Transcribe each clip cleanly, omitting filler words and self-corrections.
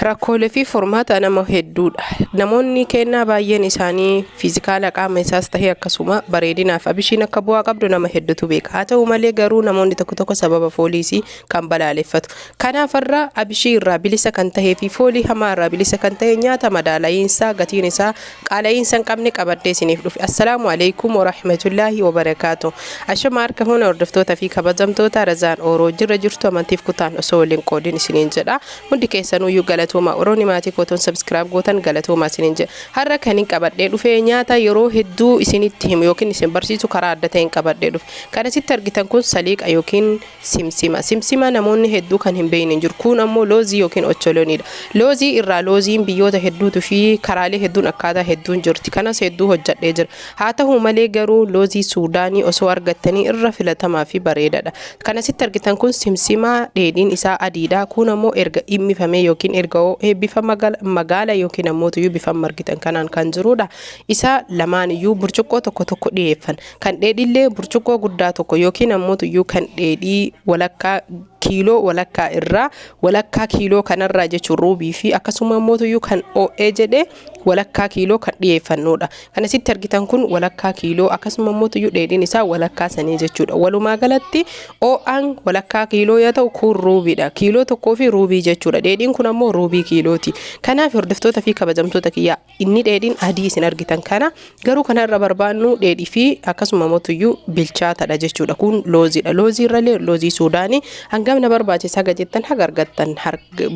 Rakkoolee fi furmaata nama hedduudha. Namoonni kennaa baay'een isaanii fiizikaala qaama isaas tahee akkasuma bareedinaaf abishiin akka bu'aa qabdu nama hedduutu beeka. Haa ta'u malee garuu namoonni tokko tokko sababa fooliisii kan balaaleffatu. Kanaaf irraa abishii irraa bilisa kan tahee fi foolii hamaa irraa bilisa kan tahe nyaata madaala'iinsaa gatiin isaa qaala'iinsa hin qabne qabadhee isiniif dhufe. Assalaamu alaikum warahmatullaahi wabarakaatu. Ashama harka fuune hordoftoota fi kabajamtoota Razaan Ooroo jirra jirtu amantiif kutaan osoo waliin qoodin isiniin jedha. Hundi keessanuyyuu galatooma. Orooni maatii kootoon subscribe gootan galatooma isiniin jedha. Har'a kan hin qabadhee dhufe nyaata yeroo hedduu isinitti himu yookiin isin barsiisu karaa adda ta'een qabadhee dhufe. Kan asitti argitan kun saliiqa yookiin simsima. Simsima namoonni hedduu kan hin beekne hin jiru. Kun ammoo loozii yookiin ocholoniidha. Loozii irraa looziin biyyoota hedduutu fi karaalee hedduun akkaataa hedduun jirti. Kanas hedduu hojjadhee jira. Haa ta'u malee garuu loozii Suudaanii osoo argattanii irra filatamaa fi bareedaadha. Kan asitti argitan kun simsimaa dheedhiin isaa adiidha. Kun ammoo erga dhimmifamee yookiin erga ho'ee bifa magaala yookiin ammoo tuyyuu bifa margitan kanaan kan jirudha. Isa lamaan iyyuu burcuqqoo tokko tokko dhiyeeffan. Kan dheedhiillee burcuqqoo guddaa tokko yookiin ammoo tuyyuu kan dheedhii walakkaa kiiloo walakkaa irraa walakkaa kiiloo kanarraa jechuun ruubii fi akkasuma ammoo tuyyuu kan oo'ee jedhee walakkaa kiiloo kan dhiyeeffannudha. Kan asitti argitan kun walakkaa kiiloo akkasuma immoo tuyyuu dheedhiin isaa walakkaa sanii jechuudha. Walumaa galatti oo'aan walakkaa kiiloo yoo ta'u kun ruubiidha. Kiiloo tokkoo fi ruubii jechuudha. Dheedhiin kun ammoo ruubii kiilooti. Kanaaf hordoftoota fi kabajamtoota kiyyaa, inni dheedhiin adii isin argitan kana garuu kana irra barbaannu dheedhii fi akkasuma immoo tuyyuu bilchaatadha jechuudha. Kun looziidha. Loozii irrallee loozii Suudaanii hangam na barbaachisa haga jettan haga argattan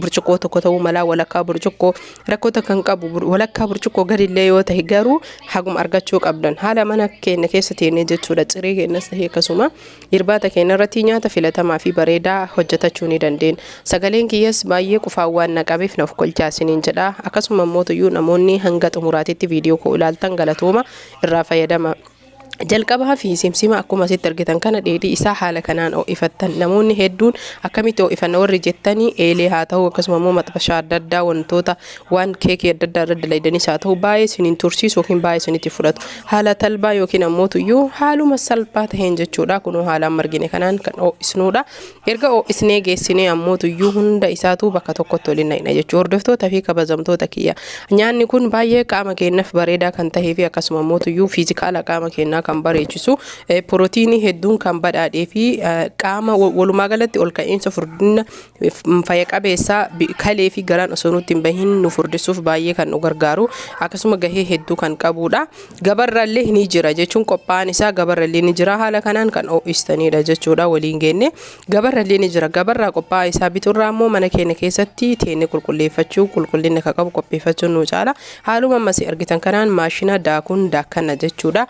burcuqqoo tokko ta'uu malaa, walakkaa burcuqqoo rakkoo kan qabu, walakkaa burcuqqoo gadillee yoo ta'e garuu haguma argachuu qabdan haala mana keenya keessa teennee jechuudha. Ciree keenyas ta'e akkasuma irbaata keenya irratti nyaata filatamaa fi bareedaa hojjetachuu ni dandeenya. Sagaleen kiyyas baay'ee qufaan waan na qabeef naaf kolchaa isiniin jedha. Akkasuma immoo tuyyuu namoonni hanga xumuraatitti viidiyoo koo ilaaltan galatooma, irraa fayyadama. Jalqabaa fi simsima akkuma asitti argitan kana dheedhii isaa haala kanaan ho'ifattan. Namoonni hedduun akkamitti ho'ifanna warri jettanii, eelee haa ta'u, akkasuma immoo maxxashaa adda addaa, wantoota waan keekii adda addaa irra dalaydanis haa ta'u, baay'ee isiniin tursiisu yookiin baay'ee isinitti fudhatu. Haala talbaa yookiin ammoo tuyyuu haaluma salphaa taheen jechuudha. Kunoo haalaan margine kanaan kan ho'isnuudha. Erga ho'isnee geessinee ammoo tuyyuu hunda isaatu bakka tokkotti waliin naqna jechuudha. Hordoftoota fi kabajamtoota kiyya. Nyaanni kun baay'ee qaama keenyaaf bareedaa kan tahee fi akkasuma ammoo tuyyuu fiizikaala qaama keenyaa kan bareechisu, pirootiinii hedduun kan badhaadhee fi qaama walumaa galatti ol ka'iinsa furdina fayya qabeessaa kalee fi garaan osoo nutti hin bahin nu furdisuuf baay'ee kan nu gargaaru, akkasuma gahee hedduu kan qabudha. Gabarrallee ni jira jechuun qophaa'an isaa gabarrallee ni jira, haala kanaan kan ho'istanidha jechuudha. Waliin geenne gabarrallee ni jira. Gabarraa qophaa'aa isaa biturraa immoo mana keenya keessatti teenne qulqulleeffachuu, qulqullina kan qabu qopheeffachuun nu caala. Haaluma ammas argitan kanaan maashina daakuun daakkanna jechuudha.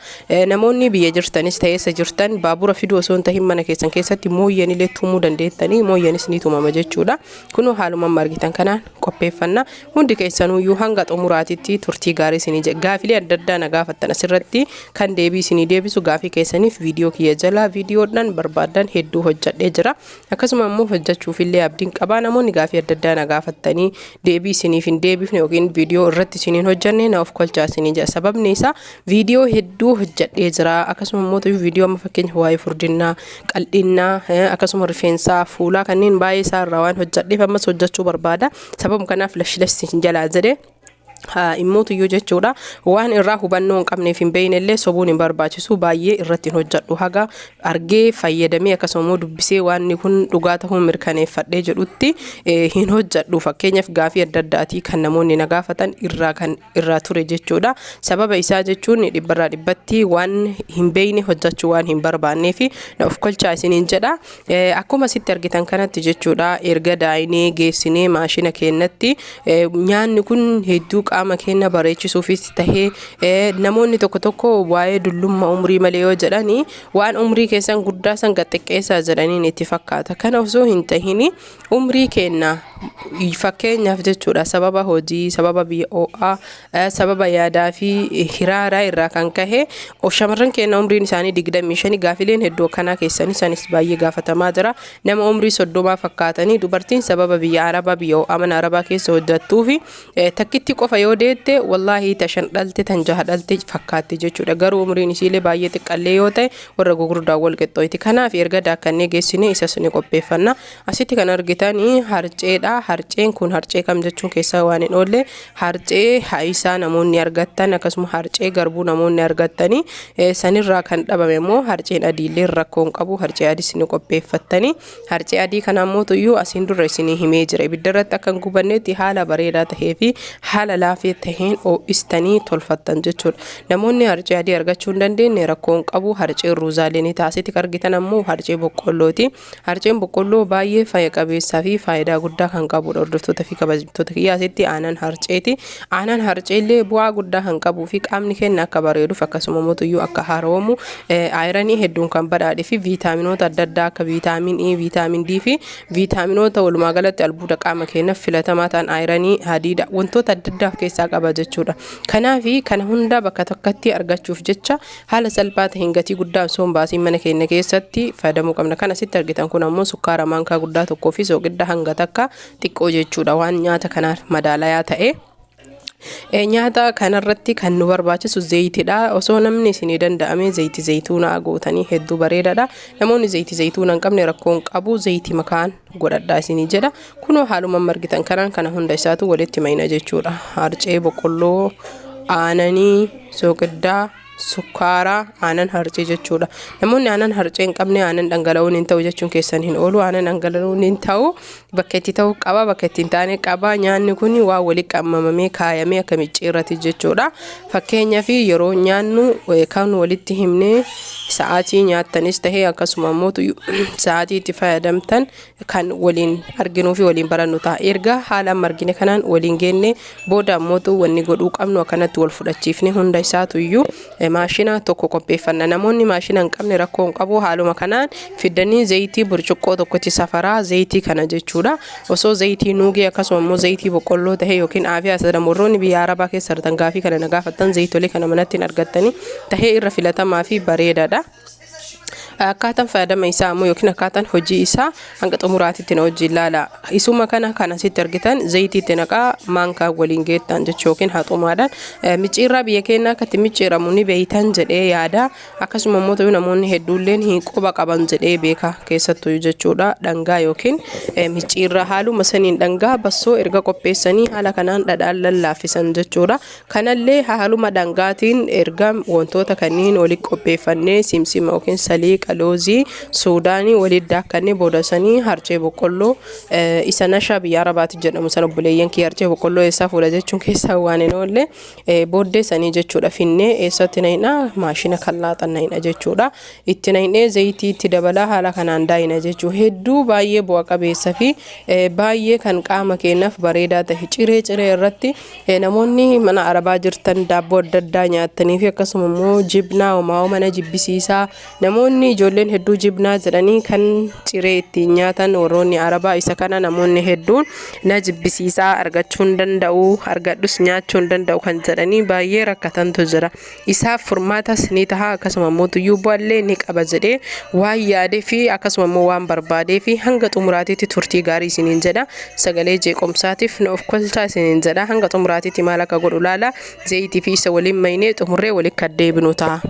Namoonni biyya jirtanis ta'eessa jirtan baabura fiduu osoo hin tahin mana keessan keessatti mooyyanillee tumuu dandeettanii, mooyyanis ni tumama jechuudha. Kunoo haaluma amma argitan kanaan qopheeffanna. Hundi keessanuyyuu hanga xumuraatitti turtii gaarii isinii jedha. Gaafilee adda addaa na gaafattan asirratti kan deebii isinii deebisu gaafii keessaniif viidiyoo kiyya jalaa viidiyoodhaan barbaadan hedduu hojjadhee jira. Akkasuma immoo hojjechuufillee abdiin qabaa. Namoonni gaafii adda addaa na gaafattanii deebii isiniif hin deebifne yookiin viidiyoo irratti isiniin hojjanne na of kolchaa isinii jedha. Sababni isaa viidiyoo hedduu hojjadhee jira. Akkasuma immoo viidiyoo amma fakkeenya waa'ee furdinnaa, qal'innaa, akkasuma rifeensaa, fuulaa kanneen baay'ee isaa irraa waan hojjadheef ammas hojjechuu barbaada. Sababa kanaaf lashi hin jalaa jedhee immoo tuyyuu jechuudha. Waan irraa hubannoo hin qabneef hin beekne illee sobuun hin barbaachisu, baay'ee irratti hin hojjedhu. Haga argee fayyadamee akkasuma immoo dubbisee waan kun dhugaa ta'uu mirkaneeffadhee jedhutti hin hojjedhu. Fakkeenyaaf gaafii adda addaatii kan namoonni na gaafatan irraa kan irraa ture jechuudha. Sababa isaa jechuun dhibbarraa dhibbatti waan hin beekne hojjechuu waan hin barbaannee fi na of kolchaa isiniin jedha. Akkuma asitti argitan kanatti jechuudha, erga daayinee geessinee maashina keenyatti nyaanni kun hedduu qaama keenya bareechisuufis tahee, namoonni tokko tokko waa'ee dullummaa umrii malee yoo jedhani waan umrii keessan guddaa san gaxiqqeessaa jedhaniin itti fakkaata. Kana osoo hin tahini umrii keenya fakkeenyaaf jechuudha, sababa hojii, sababa biyya ho'aa, sababa yaadaa fi hiraaraa irraa kan kahe shamarran keenya umriin isaanii 25, gaafileen hedduu akkanaa keessanii sanis baay'ee gaafatamaa jira. Nama umrii 30 fakkaatanii dubartiin sababa biyya arabaa, biyya ho'aa mana arabaa keessa hojjettuu fi takkitti qofa yoo deette wallaahi ta 5 dhalte tan 6 dhalte fakkaatti jechuudha. Garuu umriin isiilee baay'ee xiqqallee yoo ta'e warra gugurdaan wal qixxooyti. Kanaaf erga daakkannee geessine isas ni qopheeffanna. Asitti kan argitan harceedha. Harceen kun harcee kam jechuun keessaa waan hin oolle harcee haayisaa namoonni argattan akkasuma harcee garbuu namoonni argattanii sanirraa kan dhabame immoo harceen adiillee rakkoo hin qabu. Harcee adiis ni qopheeffattanii. Harcee adii kana ammoo tuyyuu asiin dura isinii himee jira. Ibidda irratti akka hin gubannetti haala bareedaa tahee fi haala laafee taheen ho'istanii tolfattan jechuudha. Namoonni harcee adii argachuu hin dandeenye rakkoo hin qabu. Harceen ruuzaalee ni ta'a. Asitti kan argitan ammoo harcee boqqollooti. Harceen boqqolloo baay'ee fayya qabeessaa fi faayidaa guddaa kan qabudha. Hordoftoota fi kabajamtoota kiyya asitti aanan harceeti. Aanan harceellee bu'aa guddaa kan qabuu fi qaamni keenya akka bareeduuf akkasuma mootuyyuu akka haaroomu ayiranii hedduun kan badhaadhe fi viitaaminoota adda addaa akka viitaamin E, viitaamin D fi viitaaminoota walumaa galatti albuuda qaama keenyaaf filatamaa ta'an ayiranii, hadiida wantoota adda addaa of keessaa qaba jechuudha. Kanaaf kana hundaa bakka tokkotti argachuuf jecha haala salphaa ta'een gatii guddaa osoo hin baasiin mana keenya keessatti fayyadamuu qabna. Kan asitti argitan kun ammoo sukkaara maankaa guddaa tokkoo fi soogidda hanga takka xiqqoo jechuudha. Waan nyaata kanaaf madaalayaa ta'e. Nyaata kanarratti kan nu barbaachisu zayitiidha. Osoo namni isinii danda'ame zayiti zayituunaa gootanii hedduu bareedaadha. Namoonni zayiti zayituunaa hin qabne rakkoo hin qabu. Zayiti makaan godhadhaa isinii jedha. Kunoo haaluma amma argitan kanaan kana hunda isaatu walitti mayna jechuudha. Harcee boqqolloo, aananii, sooqiddaa, sukkaara, aanan harcee jechuudha. Namoonni aanan harcee hin qabne aanan dhangala'oon hin ta'u jechuun keessan hin oolu. Aanan dhangala'oon hin ta'u bakka itti ta'u qaba bakka itti hin taane qaba. Nyaanni kun waan walitti qammamamee kaayamee akka micciirrati jechuudha. Fakkeenyaaf yeroo nyaannu kan walitti himnee sa'aatii nyaattanis tahee akkasuma immoo sa'aatii itti fayyadamtan kan waliin arginuu fi waliin barannu ta'a. Erga haala amma argine kanaan waliin geenne booda ammootu wanni godhuu qabnu akkanatti wal fudhachiifne hunda isaatu iyyuu maashina tokko qopheeffanna. Namoonni maashina hin qabne rakkoo hin qabu. Haaluma kanaan fiddanii zayitii burcuqqoo tokkotti safaraa zayitii kana jechuudha. Osoo zayitii nuugee akkasuma immoo zayitii boqqolloo ta'e yookiin aafiyaa isa jedhamu warroonni biyya Arabaa keessa jirtan gaafii kana na gaafattan zayitolee kana manatti hin argattanii tahee irra filatamaa fi bareedaadha. Akkaataan fayyadama isaa ammoo yookiin akkaataan hojii isaa hanga xumuraatitti na wajjin ilaala. Isuma kana kan asitti argitan zayitii itti naqaa maankaa waliin geettan jechuu yookiin haxumaadhaan. Micciirraa biyya keenyaa akka itti micciiramu ni beeytan jedhee yaada. Akkasuma immoo ta'uu namoonni hedduulleen hin quba qaban jedhee beeka keessattuu jechuudha. Dhangaa yookiin micciirraa haaluma saniin dhangaa bassoo erga qopheessanii haala kanaan dhadhaan lallaaffisan jechuudha. Kanallee haaluma dhangaatiin erga wantoota kanniin walitti qopheeffannee simsima yookiin saliiqa, loozii, suudaanii walitti daakkannee booda sanii harcee boqqolloo isa nashaa biyya arabaati jedhamu san obboleeyyan kiyya harcee boqqolloo eessaa fuudha jechuun keessaa waan hin oolle booddee sanii jechuudha finnee eessatti nayina maashina kallaaxan nayina jechuudha itti nayinee zayitii itti dabalaa haala kanaan daayina jechuu hedduu baay'ee bu'a qabeessa fi baay'ee kan qaama keenyaaf bareedaa ta'e ciree ciree irratti Namoonni mana arabaa jirtan daabboo adda addaa nyaattanii fi akkasuma immoo jibnaa homaa mana jibbisiisaa namoonni ijoolleen hedduu jibnaa jedhanii kan ciree ittiin nyaatan warroonni arabaa isa kana namoonni hedduun na jibbisiisaa argachuu hin danda'u argadhus nyaachuu hin danda'u kan jedhanii baay'ee rakkatantu jira. Isaaf furmaatas ni taha akkasuma immoo tuyyuu bu'allee ni qaba jedhee waan yaadee fi akkasuma immoo waan barbaadee fi hanga xumuraatiitti turtii gaarii isiniin jedha. Sagalee jeequmsaatiif na of kolchaa isiniin jedha. Hanga xumuraatiitti maal akka godhu laala. Zayitii fi isa waliin maynee xumurree walitti kan deebinu ta'a.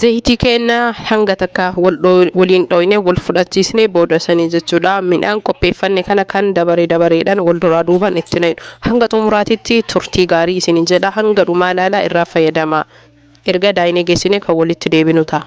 Zayitii keenya hanga takka waliin dhooynee wal fudhachiisnee booda sanii jechuudha. Midhaan qopheeffanne kana kan dabaree dabareedhaan wal duraa duubaan itti naqnu. Hanga xumuraatitti turtii gaarii isiniin jedha. Hanga dhumaa ilaalaa irraa fayyadamaa. Erga daaynee geessinee kan walitti deebinu ta'a.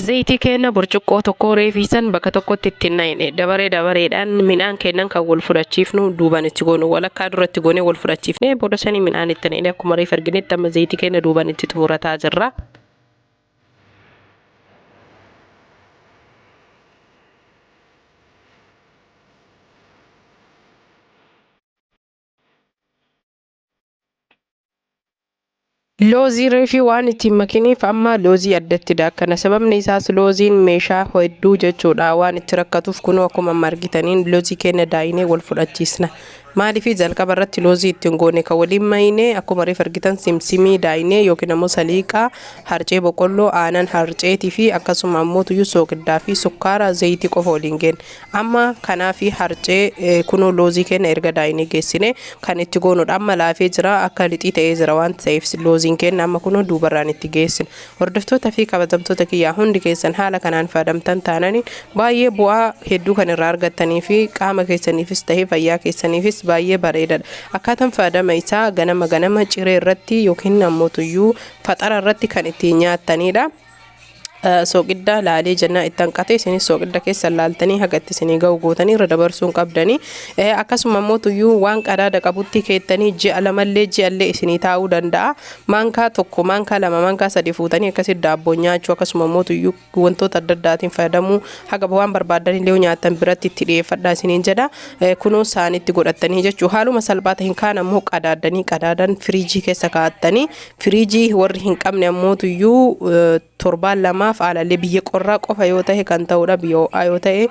Zayitii keenna burcuqqoo tokko reefiisan bakka tokkotti itti hin naqne, dabaree dabareedhaan midhaan keennan kan wal fudhachiifnu duubaan itti goonu, walakkaa duratti goonee wal fudhachiifne booda sanii midhaan itti naqne. Akkuma reef arginetti amma zayitii keenya duubaan itti xumurataa jirra. Loozii reefii waan itti hin makiniif amma loozii addatti daakkana. Sababni isaas looziin meeshaa hedduu jechuudha waan itti rakkatuuf. Kunoo akkuma amma argitaniin loozii keenya daayinee wal fudhachiisna. Maaliif jalqaba irratti loozii ittiin goone kan waliin mayne? Akkuma reef argitan simsimii daayinee yookiin ammoo saliiqaa, harcee boqqolloo, aanan harceetii fi akkasuma ammoo tuyyuu soogiddaa fi sukkaara, zayitii qofa waliin geenne. Amma kanaafi harcee kunoo loozii keenya erga daayinee geessine kan itti goonudha. Amma laafee jira, akka lixii ta'ee jira waan ta'eef looziin keenya amma kunoo duubarraan itti geessina. Hordoftoota fi kabajamtoota kiyyaa, hundi keessan haala kanaan fayyadamtan taananii baay'ee bu'aa hedduu kan irraa argattanii fi qaama keessaniifis ta'ee fayyaa keessaniifis baay'ee bareedaadha. Akkaataan fayyadama isaa ganama ganama ciree irratti yookiin ammoo tuyyuu faxara irratti kan ittiin nyaattanidha. Soogidda laalee jennaa itti hanqate, isinis soogidda keessa laaltanii haga itti isinii ga'u gootanii irra dabarsuu hin qabdanii. Akkasuma immoo tuyyuu waan qadaada qabutti keettanii ji'a lamallee ji'allee isinii taa'uu danda'a. Maankaa tokko, maankaa lama, maankaa sadi fuutanii akkasitti daabboo nyaachuu, akkasuma immoo tuyyuu wantoota adda addaatiin fayyadamuu, haga waan barbaadan illee nyaatan biratti itti dhiyeeffadhaa isiniin jedha. Kunoo saanitti godhattanii jechuu haaluma salphaa ta'een. Kaan ammoo qadaadanii qadaadan firiijii keessa kaa'attanii, firiijii warri hin qabne ammoo tuyyuu torbaan lamaaf haalallee biyya qorraa qofa yoo ta'e kan ta'udha. Biyya ho'aa yoo ta'e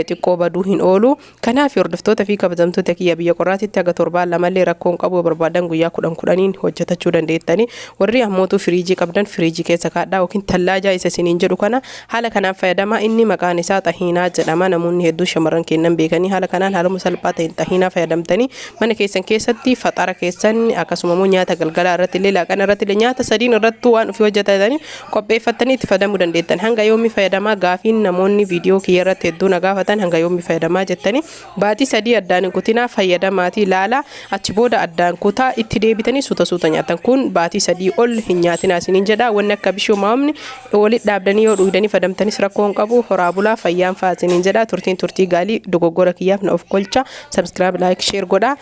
xiqqoo baduu hin oolu. Kanaaf hordoftoota fi kabajamtoota kiyya, biyya qorraatitti haga torbaan lamallee rakkoon qabu, barbaadan guyyaa 10 10n hojjetachuu dandeettanii. Warri ammootu firiijii qabdan firiijii keessa kaadhaa yookiin tallaajaa isa isiniin jedhu kana haala kanaan fayyadamaa. Inni maqaan isaa xahiinaa jedhama. Namoonni hedduu shamarran kennan beekanii haala kanaan haaluma salphaa ta'een xahiinaa fayyadamtanii mana keessan keessatti faxara keessan, akkasuma immoo nyaata galgalaa irratti illee, laaqana irratti illee, nyaata sadiin irrattuu waan ofii hojjetatanii qopheeffattanii itti fayyadamuu dandeettan. Hanga yoomii fayyadamaa gaafiin namoonni viidiyoo kiyya irratti hedduu na gaafatan, hanga yoomii fayyadamaa jettanii, baatii 3 addaan hin kutinaa fayyadamaatii ilaalaa. Achi booda addaan kutaa itti deebitanii suuta suuta nyaatan. Kun baatii 3 ol hin nyaatinaa isiniin jedha. Wanni akka bishoo maamni walitti dhaabdanii yoo dhuydanii fayyadamtanis rakkoo hin qabu. Horaa bulaa, fayyaan fa'aa isiniin jedha. Turtiin turtii gaalii. Dogoggora kiyyaaf na of kolcha. Subscribe, like, share godhaa,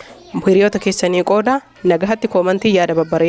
hiriyoota keessanii qooda. Nagahatti. Koomantii yaada babbareedaa.